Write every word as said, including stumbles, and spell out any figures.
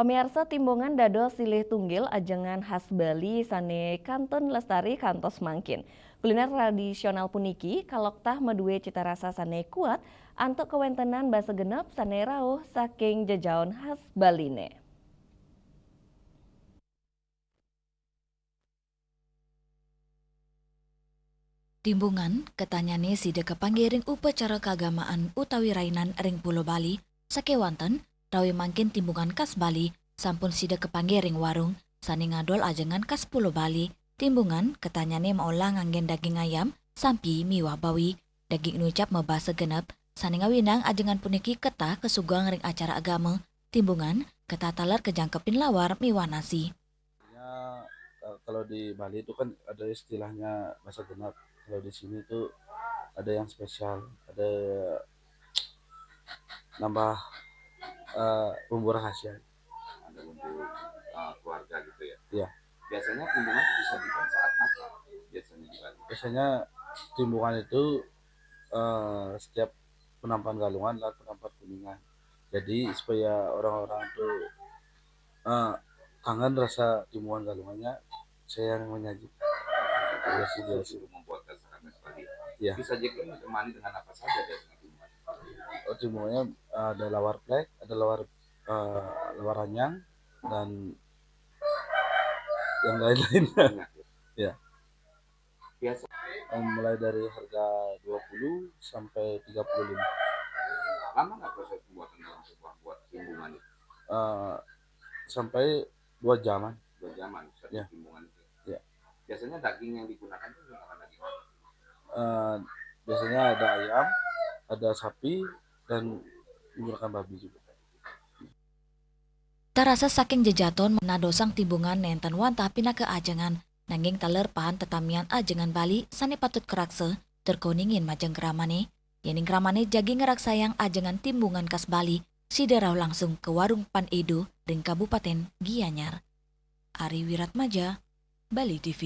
Pamiarsa, timbungan dados silih tunggil ajengan khas Bali sane kantun lestari kantos mangkin. Kuliner tradisional puniki kaloktah maduwe cita rasa sane kuat antuk kawentenan basa genep sane rauh saking jejaon khas Baline. Timbungan, ketanyane sida kapanggih ring upacara kaagamaan utawi rainan ring Pulo Bali, sakewanten, rawi mangkin timbungan khas Bali, sampun sida kapanggih ring warung, sane ngadol ajengan khas Pulo Bali. Timbungan, ketanyane maolah nganggen daging ayam, sampi miwah bawi. Daging inucap mabasa genep, sane ngawinang ajengan puniki ketah kasuguhang ring acara agama. Timbungan, ketah taler kajangkepin lawar miwah nasi. Ya, eh, kalau di Bali itu kan ada istilahnya basa genep. Kalau di sini itu ada yang spesial, ada nambah, eh, bumbu rahasia. Ada bumbu, eh, keluarga gitu ya? Iya. Biasanya timbungan itu disajikan saat apa? Biasanya di Bali? Biasanya timbungan itu, eh, setiap penampan Galungan dan penampan Kuningan. Jadi supaya orang-orang tuh, eh, kangen rasa timbungan Galungannya, saya yang menyajikan. Iya sih, iya sih. Untuk membuat rasakan sekali. Iya. Disajikan ditemani dengan apa saja biasanya timbungan? Oh, timbungannya, eh, ada lawar plek, ada lawar, eh, lawar ranyang, dan yang lain-lainnya. Iya. Biasa. Eh, mulai dari harga dua puluh sampai tiga puluh lima. Lama nggak proses pembuatan dalam sebuah buat timbungan itu? Eh, sampai dua jaman. Dua jaman, satu timbungan itu? Ya. Biasanya daging yang digunakan itu menggunakan daging apa? Eh, biasanya ada ayam, ada sapi, dan menggunakan babi juga. Tarasa saking jejaton nadosang timbungan nenten wantah pinaka ajengan, nanging taler pahan tetamian ajengan Bali sane patut karaksa tur kauningin majeng kramane. Yening kramane jagi ngraksayang ajengan timbungan khas Bali, sida rauh langsung ka Warung Pan Edo ring Kabupaten Gianyar. Ari Wiratmaja, Bali T V.